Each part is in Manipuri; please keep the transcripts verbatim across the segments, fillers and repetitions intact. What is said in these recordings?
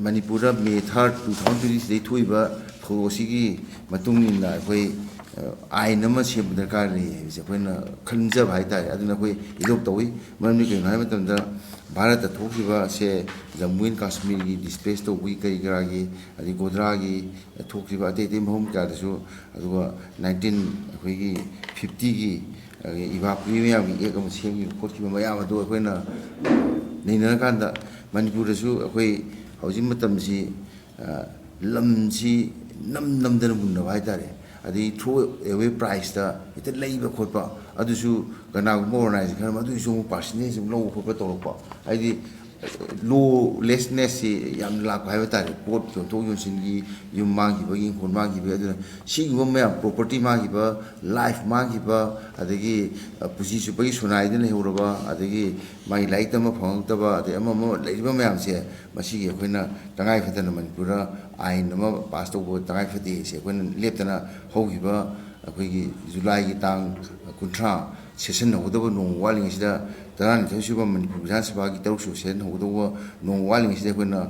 ꯃꯅꯤꯄꯨꯔꯗ May third two thousand twenty ꯁꯤꯗꯩ ꯊꯣꯛꯏꯕ ꯊꯧꯗꯣꯛ ꯑꯁꯤꯒꯤ ꯃꯇꯨꯡ ꯏꯟꯅ ꯑꯩꯈꯣꯏ, ꯑ, ꯑꯥꯏꯟ ꯑꯃ ꯁꯦꯝꯕ ꯗꯔꯀꯥꯔ ꯂꯩ ꯍꯥꯏꯕꯁꯦ ꯑꯩꯈꯣꯏꯅ ꯈꯟꯖꯕ ꯍꯥꯏꯇꯥꯔꯦ꯫ ꯑꯗꯨꯅ ꯑꯩꯈꯣꯏ ꯑꯦꯗꯣꯞ ꯇꯧꯏ꯫ ꯃꯔꯝꯗꯤ ꯀꯩꯒꯤꯅꯣ ꯍꯥꯏꯕ ꯃꯇꯝꯗ ꯚꯥꯔꯠꯇ ꯊꯣꯛꯈꯤꯕꯁꯦ ꯖꯝꯃꯨ ꯑꯦꯟ ꯀꯥꯁꯃꯤꯔꯒꯤ ꯗꯤꯁꯄ꯭ꯂꯦꯁ ꯇꯧꯕꯒꯤ ꯀꯔꯤ ꯀꯔꯥꯒꯤ, ꯑꯗꯩ ꯒꯣꯗ꯭ꯔꯥꯒꯤ ꯊꯣꯛꯈꯤꯕ ꯑꯇꯩ ꯑꯇꯩ ꯃꯐꯝ ꯀꯌꯥꯗꯁꯨ, ꯑꯗꯨꯒ nineteen ꯑꯩꯈꯣꯏꯒꯤ fiftyꯒꯤ ꯏꯚꯥꯀꯨꯋꯦ ꯃꯌꯥꯝꯒꯤ ꯑꯦꯛ ꯑꯃ ꯁꯦꯝꯈꯤꯕ ꯈꯣꯠꯈꯤꯕ ꯃꯌꯥꯝ ꯑꯗꯨ ꯑꯩꯈꯣꯏꯅ ꯅꯩꯅꯔꯀꯥꯟꯗ ꯃꯅꯤꯄꯨꯔꯗꯁꯨ ꯑꯩꯈꯣꯏ ꯍꯧꯖꯤꯛ ꯃꯇꯝꯁꯤ, ꯑ, ꯂꯝꯁꯤ ꯅꯝ ꯅꯝꯗꯅ ꯃꯨꯟꯅꯕ ꯍꯥꯏꯇꯥꯔꯦ꯫ ꯑꯗꯩ ꯊ꯭ꯔꯣ ꯑꯦꯋꯦ ꯄ꯭ꯔꯥꯏꯁꯇ ꯍꯦꯛꯇ ꯂꯩꯕ ꯈꯣꯠꯄ, ꯑꯗꯨꯁꯨ ꯀꯅꯥꯒꯨꯝꯕ ꯑꯣꯔꯒꯅꯥꯏꯖꯦꯁꯟ ꯈꯔ ꯑꯃ ꯑꯗꯨꯒꯤꯁꯨ ꯑꯃꯨꯛ ꯄꯥꯔꯁꯦꯟꯇꯦꯖ ꯑꯃꯨꯛ ꯂꯧꯕ ꯈꯣꯠꯄ ꯇꯧꯔꯛꯄ, ꯍꯥꯏꯗꯤ ꯂꯣꯂꯦꯁꯅꯦꯁꯁꯤ ꯌꯥꯝꯅ ꯂꯥꯛꯄ ꯍꯥꯏꯕ ꯇꯥꯔꯦ꯫ ꯄꯣꯠ ꯌꯣꯟꯊꯣꯛ ꯌꯣꯟꯁꯤꯟꯒꯤ, ꯌꯨꯝ ꯃꯥꯡꯈꯤꯕꯒꯤ, ꯏꯪꯈꯣꯜ ꯃꯥꯡꯈꯤꯕꯒꯤ, ꯑꯗꯨꯅ ꯁꯤꯒꯨꯝꯕ ꯃꯌꯥꯝ, ꯄ꯭ꯔꯣꯄꯔꯇꯤ ꯃꯥꯡꯈꯤꯕ, ꯂꯥꯏꯐ ꯃꯥꯡꯈꯤꯕ, ꯑꯗꯒꯤ, ꯑ, ꯄꯨꯟꯁꯤ ꯆꯨꯞꯄꯒꯤ ꯁꯨꯅꯥꯏꯗꯅ ꯂꯩꯍꯧꯔꯕ, ꯑꯗꯒꯤ ꯃꯥꯒꯤ ꯂꯥꯏꯔꯤꯛ ꯇꯝꯕ ꯐꯪꯉꯛꯇꯕ, ꯑꯗꯩ ꯑꯃ ꯑꯃ ꯂꯩꯔꯤꯕ ꯃꯌꯥꯝꯁꯦ, ꯃꯁꯤꯒꯤ ꯑꯩꯈꯣꯏꯅ ꯇꯉꯥꯏ ꯐꯗꯅ ꯃꯅꯤꯄꯨꯔꯗ ꯑꯥꯏꯟ ꯑꯃ ꯄꯥꯁ ꯇꯧꯕ ꯇꯉꯥꯏ ꯐꯗꯦ꯫ ꯁꯤ ꯑꯩꯈꯣꯏꯅ ꯂꯦꯞꯇꯅ ꯍꯧꯈꯤꯕ ꯑꯩꯈꯣꯏꯒꯤ ꯖꯨꯂꯥꯏꯒꯤ ꯇꯥꯡ ꯀꯨꯟꯊ꯭ꯔꯥ ꯁꯦꯁꯟ ꯍꯧꯒꯗꯕ ꯅꯣꯡꯃ ꯋꯥꯠꯂꯤꯉꯩꯁꯤꯗ, ꯇꯔꯥꯅꯤꯊꯣꯏ ꯁꯨꯕ ꯃꯅꯤꯄꯨꯔ ꯕꯤꯙꯥꯟ ꯁꯚꯥꯒꯤ ꯇꯔꯨꯛ ꯁꯨꯕ ꯁꯦꯁꯟ ꯍꯧꯒꯗꯧꯕ ꯅꯣꯡꯃ ꯋꯥꯠꯂꯤꯉꯩꯁꯤꯗ ꯑꯩꯈꯣꯏꯅ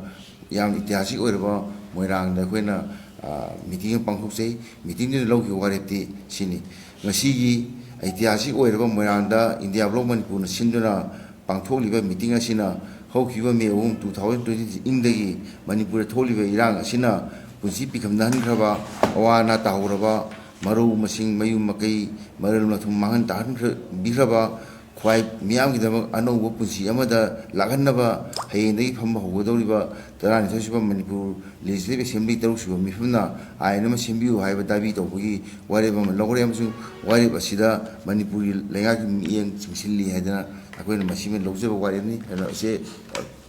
ꯌꯥꯝ ꯏꯇꯤꯍꯥꯁꯤꯛ ꯑꯣꯏꯔꯕ ꯃꯣꯏꯔꯥꯡꯗ ꯑꯩꯈꯣꯏꯅ, ꯑ, ꯃꯤꯇꯤꯡ ꯑꯃ ꯄꯥꯡꯊꯣꯛꯆꯩ꯫ ꯃꯤꯇꯤꯡꯗꯨꯗ ꯂꯧꯈꯤꯕ ꯋꯥꯔꯦꯞꯇꯤ ꯁꯤꯅꯤ: ꯉꯁꯤꯒꯤ ꯏꯇꯤꯍꯥꯁꯤꯛ ꯑꯣꯏꯔꯕ ꯃꯣꯏꯔꯥꯡꯗ ꯏꯟꯗꯤꯌꯥ ꯕ꯭ꯂꯣꯛ ꯃꯅꯤꯄꯨꯔꯅ ꯁꯤꯟꯗꯨꯅ ꯄꯥꯡꯊꯣꯛꯂꯤꯕ ꯃꯤꯇꯤꯡ ꯑꯁꯤꯅ ꯍꯧꯈꯤꯕ May ꯑꯍꯨꯝ, two thousand twenty ꯏꯪꯗꯒꯤ ꯃꯅꯤꯄꯨꯔꯗ ꯊꯣꯛꯂꯤꯕ ꯏꯔꯥꯡ ꯑꯁꯤꯅ ꯄꯨꯟꯁꯤ ꯄꯤꯈꯝꯅꯍꯟꯈ꯭ꯔꯕ, ꯑꯋꯥ ꯑꯅꯥ ꯇꯥꯍꯧꯔꯕ, ꯃꯔꯧ ꯃꯁꯤꯡ, ꯃꯌꯨꯝ ꯃꯀꯩ, ꯃꯔꯜ ꯃꯊꯨꯝ ꯃꯥꯡꯍꯟ ꯇꯥꯍꯟꯈ꯭ꯔ-, ꯕꯤꯈ꯭ꯔꯕ ꯈ꯭ꯋꯥꯏ ꯃꯤꯌꯥꯝꯒꯤꯗꯃꯛ ꯑꯅꯧꯕ ꯄꯨꯟꯁꯤ ꯑꯃꯗ ꯂꯥꯛꯍꯟꯅꯕ ꯍꯌꯦꯡꯗꯒꯤ ꯐꯝꯕ ꯍꯧꯒꯗꯧꯔꯤꯕ ꯇꯔꯥꯅꯤꯊꯣꯏ ꯁꯨꯕ ꯃꯅꯤꯄꯨꯔ ꯂꯦꯖꯤꯁꯂꯦꯇꯤꯚ ꯑꯦꯁꯦꯝꯕ꯭ꯂꯤ ꯇꯔꯨꯛ ꯁꯨꯕ ꯃꯤꯐꯝꯅ ꯑꯥꯏꯟ ꯑꯃ ꯁꯦꯝꯕꯤꯌꯨ ꯍꯥꯏꯕ ꯗꯥꯕꯤ ꯇꯧꯕꯒꯤ ꯋꯥꯔꯦꯞ ꯑꯃ ꯂꯧꯔꯦ, ꯑꯃꯁꯨꯡ ꯋꯥꯔꯦꯞ ꯑꯁꯤꯗ ꯃꯅꯤꯄꯨꯔꯒꯤ ꯂꯩꯉꯥꯛꯀꯤ ꯃꯤꯠꯌꯦꯡ ꯆꯤꯡꯁꯤꯜꯂꯤ ꯍꯥꯏꯗꯅ ꯑꯩꯈꯣꯏꯅ ꯃꯁꯤꯃ ꯂꯧꯖꯕ ꯋꯥꯔꯦꯞꯅꯤ꯫ ꯑꯗꯨꯅ ꯑꯁꯦ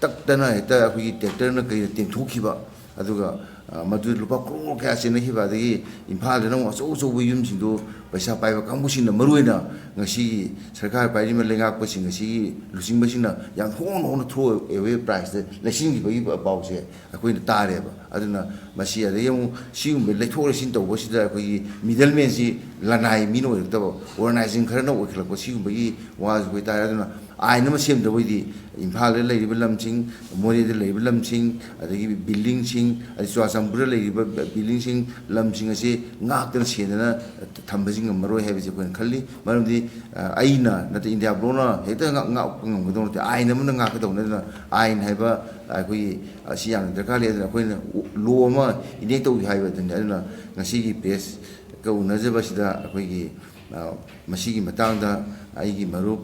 ꯇꯛꯇꯅ ꯍꯦꯛꯇ ꯑꯩꯈꯣꯏꯒꯤ ꯇ꯭ꯔꯦꯛꯇꯔꯅ ꯀꯩꯅ ꯇꯦꯝꯊꯣꯛꯈꯤꯕ, ꯑꯗꯨꯒ, ꯑ, ꯃꯗꯨꯗ ꯂꯨꯄꯥ ꯀ꯭ꯔꯣꯔ ꯀꯌꯥ ꯆꯦꯟꯅꯈꯤꯕ, ꯑꯗꯒꯤ ꯏꯝꯐꯥꯜꯗꯅ ꯑꯃꯨꯛ ꯑꯆꯧ ꯑꯆꯧꯕ ꯌꯨꯝꯁꯤꯡꯗꯣ ꯄꯩꯁꯥ ꯄꯥꯏꯕ ꯀꯥꯡꯕꯨꯁꯤꯡꯅ, ꯃꯔꯨꯑꯣꯏꯅ ꯉꯁꯤꯒꯤ ꯁꯔꯀꯥꯔ ꯄꯥꯏꯔꯤꯕ ꯂꯩꯉꯥꯛꯄꯁꯤꯡ ꯑꯁꯤꯒꯤ ꯂꯨꯆꯤꯡꯕꯁꯤꯡꯅ ꯌꯥꯝ ꯍꯣꯡꯅ ꯍꯣꯡꯅ ꯊ꯭ꯔꯣ ꯑꯦꯋꯦ ꯄ꯭ꯔꯥꯏꯁꯇ ꯂꯩꯁꯤꯟꯈꯤꯕꯒꯤ ꯄꯥꯎꯁꯦ ꯑꯩꯈꯣꯏꯅ ꯇꯥꯔꯦꯕ꯫ ꯑꯗꯨꯅ ꯃꯁꯤ, ꯑꯗꯒꯤ ꯑꯃꯨꯛ ꯁꯤꯒꯨꯝꯕ ꯂꯩꯊꯣꯛ ꯂꯩꯁꯤꯟ ꯇꯧꯕꯁꯤꯗ ꯑꯩꯈꯣꯏꯒꯤ ꯃꯤꯗꯜ ꯃꯦꯟꯁꯤ ꯂꯅꯥꯏ ꯃꯤꯅ ꯑꯣꯏꯔꯛꯇꯕ, ꯑꯣꯔꯒꯅꯥꯏꯖꯤꯡ ꯈꯔꯅ ꯑꯣꯏꯈꯠꯂꯛꯄ, ꯁꯤꯒꯨꯝꯕꯒꯤ ꯋꯥꯁꯨ ꯑꯩꯈꯣꯏ ꯇꯥꯔꯦ꯫ ꯑꯗꯨꯅ ꯑꯥꯏꯟ ꯑꯃ ꯁꯦꯝꯗ꯭ꯔꯕꯣꯏꯗꯤ ꯏꯝꯐꯥꯜꯗ ꯂꯩꯔꯤꯕ ꯂꯝꯁꯤꯡ, ꯃꯣꯔꯦꯗ ꯂꯩꯔꯤꯕ ꯂꯝꯁꯤꯡ, ꯑꯗꯒꯤ ꯕꯤꯜꯗꯤꯡꯁꯤꯡ, ꯑꯗꯩ ꯆꯨꯔꯥꯆꯥꯟꯄꯨꯔꯗ ꯂꯩꯔꯤꯕ ꯕꯤꯜꯗꯤꯡꯁꯤꯡ, ꯂꯝꯁꯤꯡ ꯑꯁꯤ ꯉꯥꯛꯇꯅ ꯁꯦꯟꯗꯅ ꯊꯝꯕꯁꯤ ꯉꯝꯃꯔꯣꯏ ꯍꯥꯏꯕꯁꯤ ꯑꯩꯈꯣꯏꯅ ꯈꯜꯂꯤ꯫ ꯃꯔꯝꯗꯤ ꯑ, ꯑꯩꯅ ꯅꯠꯇ꯭ꯔ ꯏꯟꯗꯤꯌꯥ ꯕ꯭ꯂꯣꯛꯅ ꯍꯦꯛꯇ ꯉꯥꯛ-, ꯉꯥꯛꯄ ꯉꯝꯒꯗꯧ ꯅꯠꯇꯦ꯫ ꯑꯥꯏꯟ ꯑꯃꯅ ꯉꯥꯛꯀꯗꯧꯅꯤ꯫ ꯑꯗꯨꯅ ꯑꯥꯏꯟ ꯍꯥꯏꯕ ꯑꯩꯈꯣꯏꯒꯤ ꯑꯁꯤ ꯌꯥꯝꯅ ꯗꯔꯀꯥꯔ ꯂꯩ꯫ ꯑꯗꯨꯅ ꯑꯩꯈꯣꯏꯅ ꯂꯣ ꯑꯃ ꯏꯅꯦꯛ ꯇꯧꯏ ꯍꯥꯏꯕ ꯑꯗꯨꯅꯤ꯫ ꯑꯗꯨꯅ ꯉꯁꯤꯒꯤ ꯄ꯭ꯔꯦꯁꯀ ꯎꯅꯖꯕꯁꯤꯗ ꯑꯩꯈꯣꯏꯒꯤ, ꯑ, ꯃꯁꯤꯒꯤ ꯃꯇꯥꯡꯗ ꯑꯩꯒꯤ ꯃꯔꯨꯞ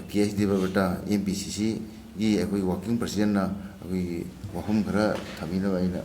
ꯀꯦ ꯑꯦꯁ ꯗꯦꯕꯕ꯭ꯔꯇ, ꯑꯦꯝ ꯄꯤ ꯁꯤ ꯁꯤꯒꯤ ꯑꯩꯈꯣꯏꯒꯤ ꯋꯥꯔꯀꯤꯡ ꯄ꯭ꯔꯁꯤꯗꯦꯟꯅ ꯑꯩꯈꯣꯏꯒꯤ ꯋꯥꯐꯝ ꯈꯔ ꯊꯝꯕꯤꯅꯕ ꯑꯩꯅ